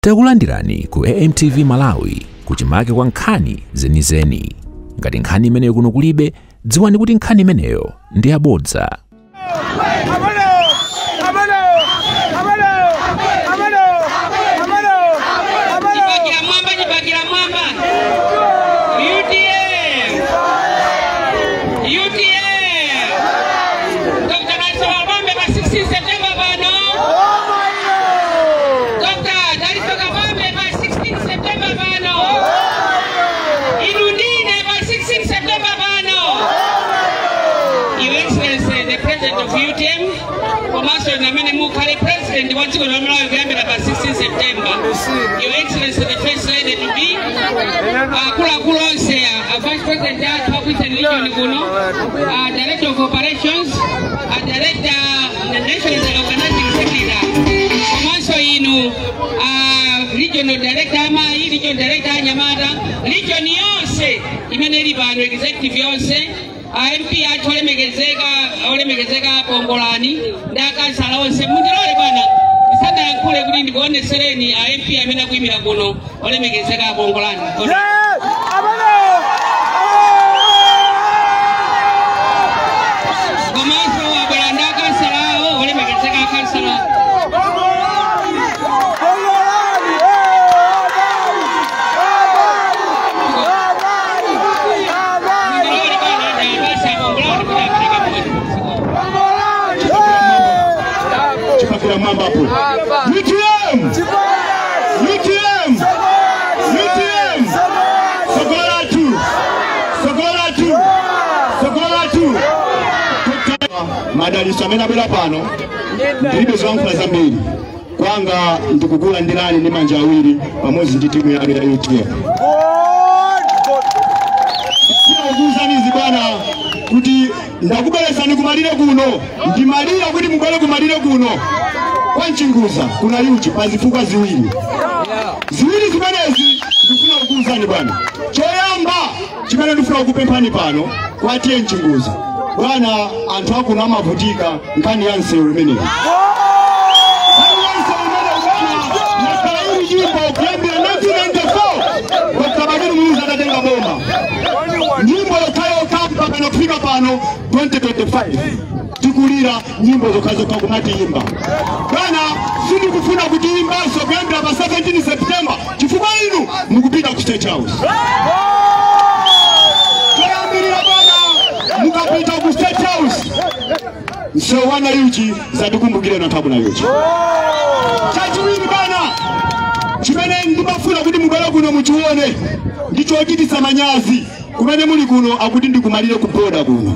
Takulandirani ku AMTV Malawi kuchimake kwa nkhani zenizeni. Ngati nkhani imeneyo kuno kulibe, dziwani kuti nkhani imeneyo ndi yabodza. Chipakira mwamba, chipakira mwamba. UTM. UTM. Dr. Dalitso Kabambe pa 16 September pano. Dr. Dalitso Kabambe pa 16 September pano. Inu ndine pa 16 September pano. Your Excellency, the President of UTM, komanso namene mukhale President wa dziko la Malawi kuyambira pa 16 September. Your Excellency, the First Lady to be, akuluakulu onse, a Vice President athu aku Eastern Region kuno, a Director of Operations, a Director, the National Organizing Secretary, komanso inu a Regional Director amayi, Regional Director anyamata, region yonse imene ili pano, executive yonse, a MP athu olemekezeka, olemekezeka Pongolani ndi akansala onse. Mundilole bwana ndisanayankhule kuti ndikuonesereni a MP amene akuyimira kuno, olemekezeka Pongolani. Komanso abwera ndi akansala awo, olemekezeka akansala. Mundilole bwana ndawapase a Pongolani kuti apereke moni. Chipakira mwamba hapo. UTM! UTM! UTM! Sokola tu! Sokola tu! Sokola tu! Madalitso amene abwera pano ndilibe zoyankhula zambiri, kwanga ndikukulandirani ndi manja awiri pamodzi ndi timu yanu ya UTM. Sinakuwuzanizi bwana kuti ndakubweresani kumalire kuno, ndimalira kuti mubwere kumalire kuno kwa Mchinguza kuna Yuchi pa zifukwa ziwiri. Ziwiri zimenezi ndifuna kukuwuzani bwana. Choyamba chimene ndifuna kukupemphani pano kwa tiye Mchinguza bwana, anthu akuno amavutika nkhani ya msewu imeneyi. Nkhani ya msewu imeneyi bwana yakhala ili nyimbo kuyambira 1994 Dr. Bakili Muluzi atatenga boma, nyimbo yokhayokha mpaka kufika pano 2025 tikulira nyimbo zokhazokha kumatiyimba bwana. Sindikufuna kutiyimbanso kuyambira pa 17 September chifukwa inu mukupita ku State House. Choyambirira bwana, mukapita ku State House, msewu wa Nayuchi zatikumbukire na nthawi Nayuchi. Chachiwiri bwana, chimene ndimafuna kuti mubwere kuno muchione ndichochititsa manyazi kumene muli kuno, akuti ndikumalire ku boda kuno,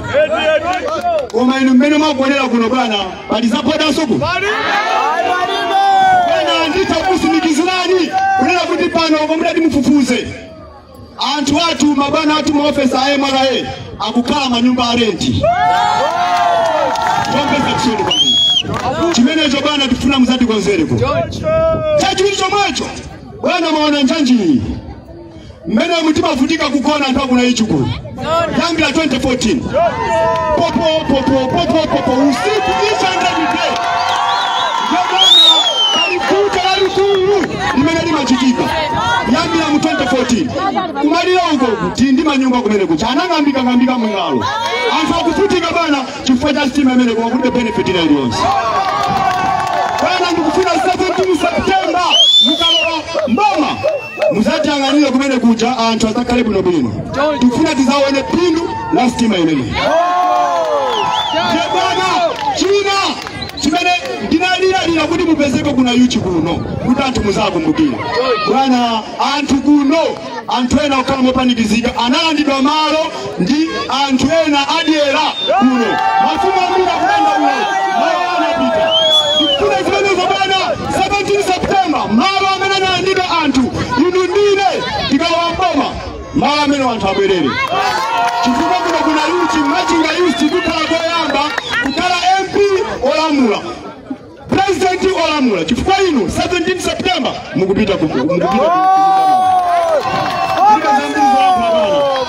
koma inu mmene mwakuonera kuno bwana, pali za bodanso kuno bwana. Nditakusimikizirani kunena kuti pano komudati mufufuze anthu athu, mabwana athu maofesa a MRA akukhala manyumba a renti. Chomvetsa chisoni kwambiri chimenecho bwana, tifuna muzatikonzere kuno. Chachiwiri chomwecho bwana, maona njanji iyi mmene mutimavutika kugona anthu akuna ichi kuno kuyambira 2014, popo popo popo popo usiku, each and every day. Ndio bwana, pali vuto lalikulu limene limachitika kuyambira mu 2014 kumalira uko kuti ndi manyumba kumene kucha anang'ambika ng'ambika mwingalo, anthu akuvutika bwana chifukwa cha sitima imene, koma kulibe benefit ina iliyonse bwana. Ndikufuna 17 September mukalowa mboma muzatiyang'anire kumene kuja anthu azakhale bwinobwino. Tikufuna tizaone phindu la sitima imeneyi. Ndiye bwana, china chimene ndinaliralira kuti mupezeke kuna Yuchi kuno kuti anthu muzakumbukire bwana, anthu kuno, anthu ena okhala mopanikizika analandidwa malo ndi anthu ena adyera kuno, mafumu ambiri akudandaula malo anapita. Ndikufuna zimenezo bwana, 17 September malo amene analandidwa anthu, inu ndine tikalowa mboma, malo amene anthu abwerere, chifukwa kuno kuna Yuchi, Machinga Yuchi, kukhala koyamba kukhala MP olamula, president olamula, chifukwa inu 17 September mukupita ku mukupita ku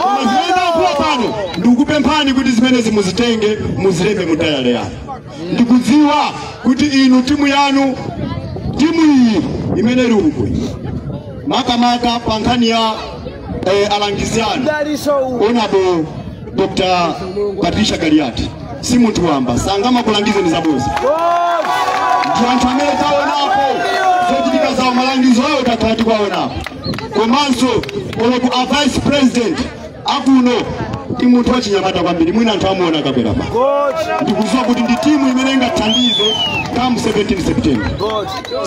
koma zimene ndayankhula pano ndikukupemphani kuti zimenezi muzitenge muzilembe mu diary yanu. Ndikudziwa kuti inu timu yanu, timu iyi imene ili uku makamaka pa nkhani ya alangizi anu Honorable Dr. Patricia Kaliati si munthu wamba, sangamakulangizeni zabodza. Ndi anthu amene taonapo zochitika zawo, malangizo awo takhala tikuwaonapo. Komanso oloku a vice president akuno ndi munthu wachinyamata kwambiri, mwina anthu amuona kapera pa. Ndikudziwa kuti ndi timu imene ingathandize come 17 September.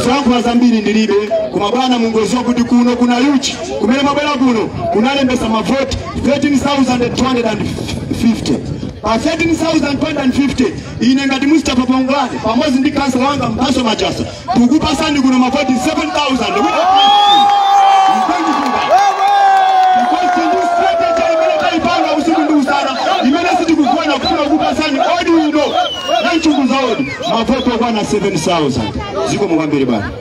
Zoyankhula zambiri ndilibe, koma bwana mungoziwa kuti kuno kuna Yuchi kumene mabwera kuno kunalembesa mavoti 13,250. Pa 13,250 ine ngati Mustafa Pongolane pamodzi ndi kansala wanga Mphaso Majasa tikupasani kuno mavoti 7,000. Because ndi strategy imene tayipanga usiku ndi usana imene sitikugona kufuna kupasani odi uno na nchungu za odi mavoti okwana 7,000. Zikomo kwambiri bwana.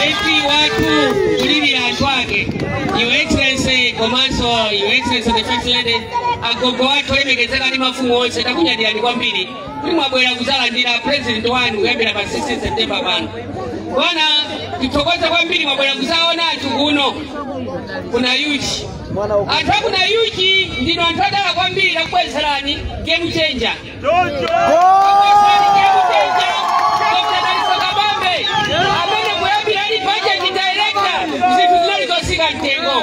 MP watu kulilira anthu ake, Your Excellency komanso Your Excellency the First Lady, agogo wathu olemekezeka ndi mafumu onse, takunyadirani kwambiri kuti mwabwera kudzalandira president wanu kuyambira pa 16 September pano. Bwana, tithokoze kwambiri mwabwera kudzaona anthu kuno kuna Yuchi. Anthu akuna Yuchi ndino anthu adala kwambiri, takubwezerani game changer. Takubwezerani game changer Dr. Dalitso Kabambe amene kuyambira ali budget director zinthu zinali zosika mtengo.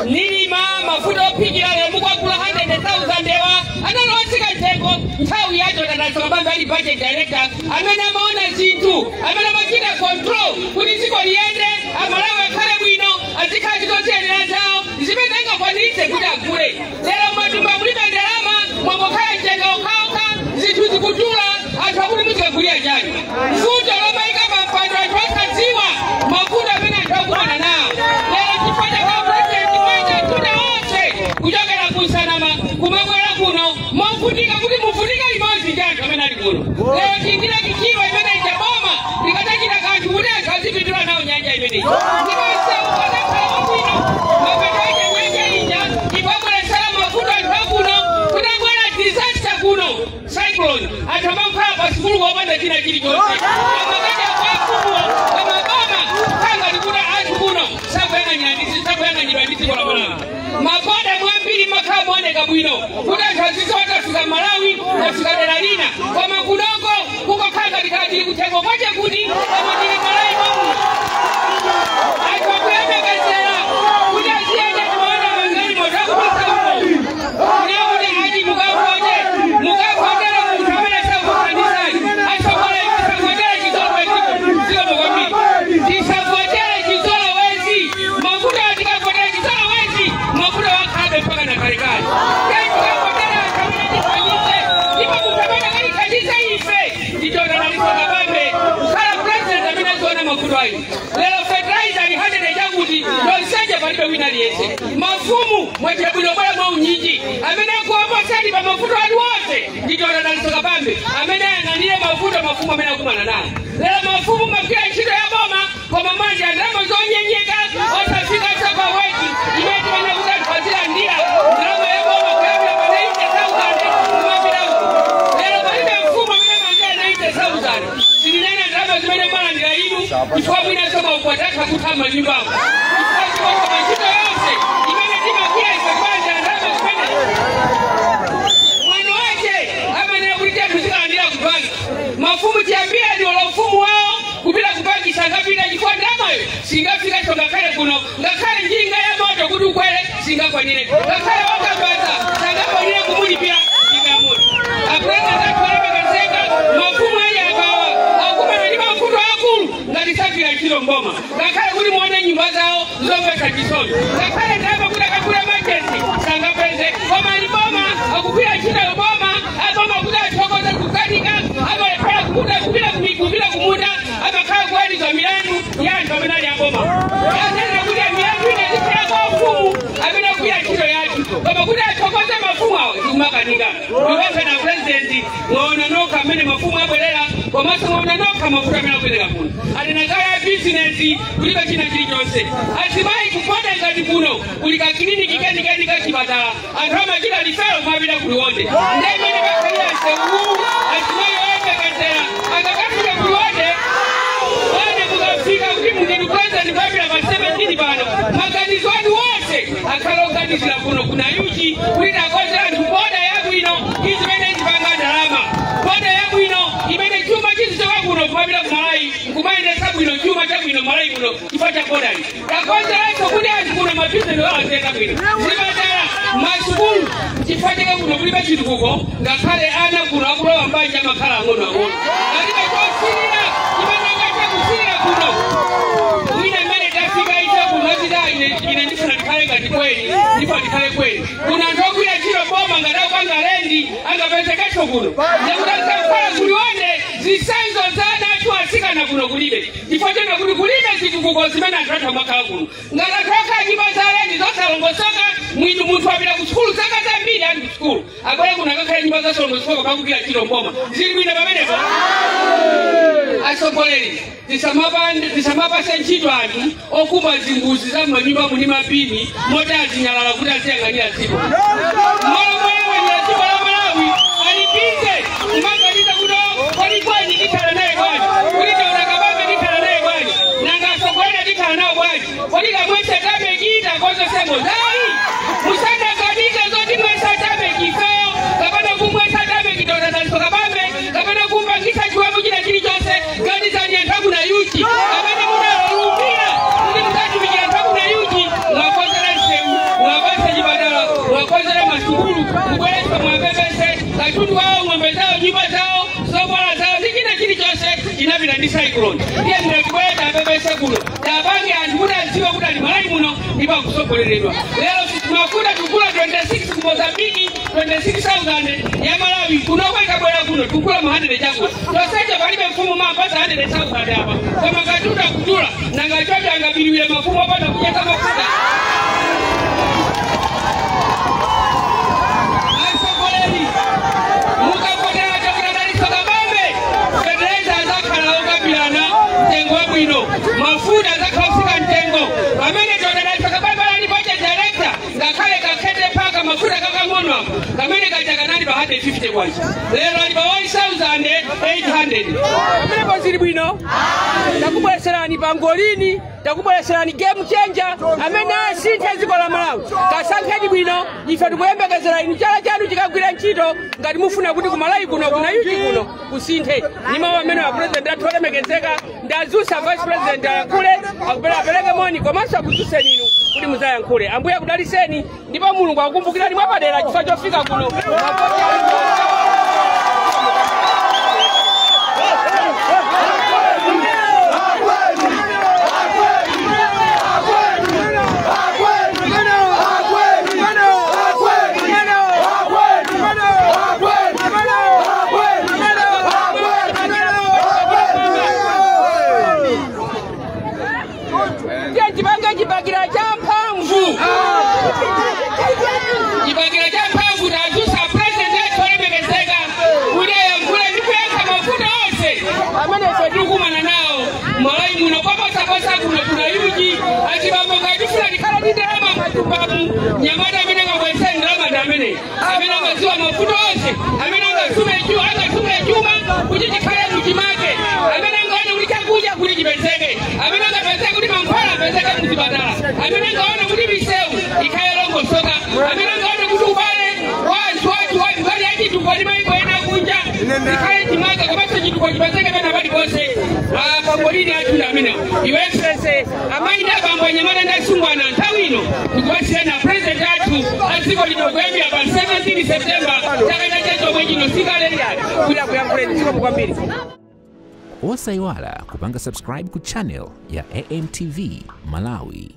Nilima mafuta ophikira lero mukwagula 100,000 ewa anali osika mtengo nthawi yacho Dalitso Kabambe ali budget director amene amaona zinthu, amene amachita control kuti dziko liyende, amalawi akhale bwino, azikhala chizochiyenera zawo zimene angakwaniritse kuti agule. Lero matumba mulibe ndalama, mwangokhala mtengo okhaokha, zinthu zikudula, anthu akuti muzikagulira chani. Vuto lomayika pampando anthu osadziwa mavuto amene anthu akumana nawo. Lero chifukwa cha president mwenda tuna onse kuchokera ku Nsanama kumabwera kuno movutika kuti muvutika limodzi ndi anthu amene ali kuno. Lero tiyindira kichiwa imene ija boma likatachita kanthu kuti anthu azipindula nawo nyanja imeneyi. Ndipo msewu ukadzakhala wabwino, mapeto ake nyanja ija ipabweresera mavuto anthu akuno kuti abwera disaster kuno cyclone, anthu amakhala pa sukulu kopanda china chilichonse. Amakadya kwa mfumuwo pamaboma khanga kuti anthu kuno sakuyang'anidwa ndi dziko la Malawi. Maboda mwambiri makhala mooneka bwino kuti anthu azidziwa tafika Malawi, tafika dera lina, koma kunoko kungokhala ngati khala tili kuthengo kwache kuti koma tili Malawi momuno. Anthu akuyembekezera kuti aziyenda timaona magalimoto akupita uko kunakuti ati mukavote, mukavotera munthu amene sakuthandizani. Atsogoleri, tisavotere chizolowezi, zikomo kwambiri. Tisavotere chizolowezi, mavuto tikavotera chizolowezi mavuto wakhalabe mpaka na kalekale. Tikavotera anthu amene tithandize, ndipo munthu amene akatithandize ife ndi Dr. Dalitso Kabambe kukhala president amene aziona mavuto ayi. Lero fertilizer ali 100 chakuti lonseje palibe wina aliyense. Mafumu mwachita bwino bwera mwa unyinji amene akuoposani pa mavuto aliwonse ndi Dr. Dalitso Kabambe amene ayang'anire mavuto mafumu amene akumana nawo. Lero mafumu magwira ntchito ya boma koma manja ndalama zonyenyeka osafika pa weki imene timene kuti anthu azilandira ndalama ya boma kuyambira pa 90,000 kumapita uku. Lero palibe mfumu amene alandira 90,000. Silinena ndalama zimene mwalandira inu chifukwa mwinanso maukwati atha kutha manyumbamo. Chifukwa chifukwa ntchito yonse imene timagwira ife kubanja ndalama zimene mwana wake amanena kuti anthu zikalandira ku banki. Mafumu chiyambira ndiwo ufumu wawo kupita ku banki sangapita chifukwa ndalamayo singafikaso ngakhale kuno, ngakhale njinga ya moto kuti ukwere singakwanire, ngakhale wakapata sangakwanire kumulipira njinga ya moto. Apresident athu olemekezeka, mafumu ali apawa akumana ndi mavuto akulu ngati sagwira ntchito mboma, ngakhale kuti muone nyumba zawo zomvetsa chisoni, ngakhale ndalama kuti akagule magetsi sangapeze, koma ali boma akugwira ntchito yoboma aboma kuti athokoze kukanika amalephera kupita kumunda amakhala kuwaniza milandu ya anthu amene ali aboma. Anena kuti milandu ine zikhala kwa ufumu amene akugwira ntchito yathu, koma kuti athokoze mafumu awo zikumakanika. Iwefe na president mwaona nokha mmene mafumu abwerera, komanso mwaona nokha mafumu amene akubwerera kuno. Atenakale a bizinesi kulibe china chilichonse. Azimayi kuponda ngati kuno kuli kakiliniki kenikeni kachipatala, anthu amachita refer kumapita kuliwonde. Ndi imene kakhalira msewu azimayi oyenda Tikuyembekezera akakafika kuliwonde wane mukafika kuti mundinu president kuyambira pa 17 pano maganizo anu wonse akhala oganizira kuno ku Nayuchi kuti takonzera anthu boda yabwino izimene zipanga ndalama boda yabwino imene chuma chizichoka kuno kumapita ku Malawi nkumayendetsa bwino chuma chabwino Malawi kuno chifukwa cha bodali. Takonzeranso kuti anthu kuno mabizinesi wawo aziyenda bwino, zipatala, masukulu, chifukwa chake kuno kulibe chitukuko ngakhale ana kuno akulowa mbanja amakhala ang'onoang'ono alibe chosilira chimene angathe kusilira kuno. Mwina mmene tafika ife kuno achita ine ndifuna ndikhale ngati kweni ndipo ndikhale kweni kuno anthu ogwira ntchito boma ngati akupanga lendi angapezekenso kuno ndikuti azakhala kuliwonde zisanzo za ana athu asikana kuno kulibe chifukwa chena kuti kulibe zitukuko zimene anthu athu amakhala kuno ngati anthu akhala nyumba za lendi zosalongosoka mwinu munthu apita ku sukulu zaka zambiri ali ku sukulu abwere kuno akakhale nyumba zosalongosoka pakugwira ntchito mboma zili bwino pamenepo. Atsogoleri tisamapase ntchito anthu okumba zimbuzi za m'manyumba muni mapini moti azinyalala kuti aziyang'anira dziko malo moyang'anira dziko la Malawi alipize kumaganiza kuti kodi kweni ndikhala naye bwanji, kuti Dr. Kabambe ndikhala naye bwanji, nanga atsogoleri ndikhala nawo bwanji, kodi kamwese tamechita kozosemo zayi musadaganize zoti mwesa tamechifeyo kapena kumwesa tamechita Dr. Kabambe kapena kumpangisa chiwembu china chilichonse. Ganizani anthu aku Nayuchi amene munalumbira kuti mudzatumikira anthu aku Nayuchi, mwakonzera msewu, mwapase chipatala, mwakonzera masukulu, mubwerenso mwapepese katundu wawo, ng'ombe zawo, nyumba zawo, zovala zawo ndi china chilichonse chinapita ndi cyclone. Iye munatibwere tapepese kuno tapange anthu kuti adziwe kuti ali Malawi muno ndipo akusogoleredwa. Lero mafuta tukula 26 ku Mozambiki 26,000 ya Malawi kunoko ikabwera kuno tukula mu 100 chakuti toseche palibe mfumu mapasa 100,000 apa koma katundu akudula nanga chocho angabiriwire mafumu apana kucheza mafuta. Atsogoleri mukavotera Dr. Dalitso Kabambe fetereza azakhala okambirana mtengo wabwino, mafuta azakhala otsika mtengo pamene Dr. Dalitso Kabambe ali budget director ngakhale kakhete phaka mafuta kakang'ono apo kamene kaja kanali pa 150 kwacha lero ali pa 1,800. Pamenepo zili bwino, takubwereserani pangolini, takubwereserani game changer amene asinthe dziko la Malawi. Kasankheni bwino, ife tikuyembekezera inu chala chanu chikagwira ntchito ngati mufuna kuti ku Malawi kuno ku Nayuchi kuno kusinthe. Ni mawu amene wa president athu olemekezeka ndazusa vice president ayankhule, apereke moni komanso akuzuseni inu kuti muzayankhule. Ambuye akudaliseni ndipo Mulungu akukumbukirani mwapadera chifukwa chofika kuno. Tipange chibakira cha mphamvu, chibakira cha mphamvu tazusa president athu olemekezeka kuti ayankhule ndi kuyankha mafuta onse amene ife tikukumana nawo Malawi muno koposaposa kuno ku Nayuchi. Achibambo ngatifuna tikhala ndi ndalama m'matumbamu, nyamata amene angabweretse ndalama ndi amene amene angadziwa mafuta onse, amene angasume chuma kuti chikhale muchimake, amene angaone kuti chakudya kuti chipezeke, amene angapezeke kuti mankhwala apezeke muzipatala, amene angaone kuti misewu ikhale longosoka, amene angaone kuti ubale wa anthu athu mbali ya chitukuko ndi mayiko ena akunja ikhale chimake komanso chitukuko chipezeke pena paliponse. Pangolini athu ndi amenewo. Your Excellency, amayi ndi abambo, anyamata ndi asungwana, nthawi ino ndikupatsirani president athu a dziko lino kuyambira pa 17 September chaka cha chomwe chino sikaleliyani kuti akuyankhuleni. Zikomo kwambiri. Osayiwala kupanga subscribe ku channel ya AMTV Malawi.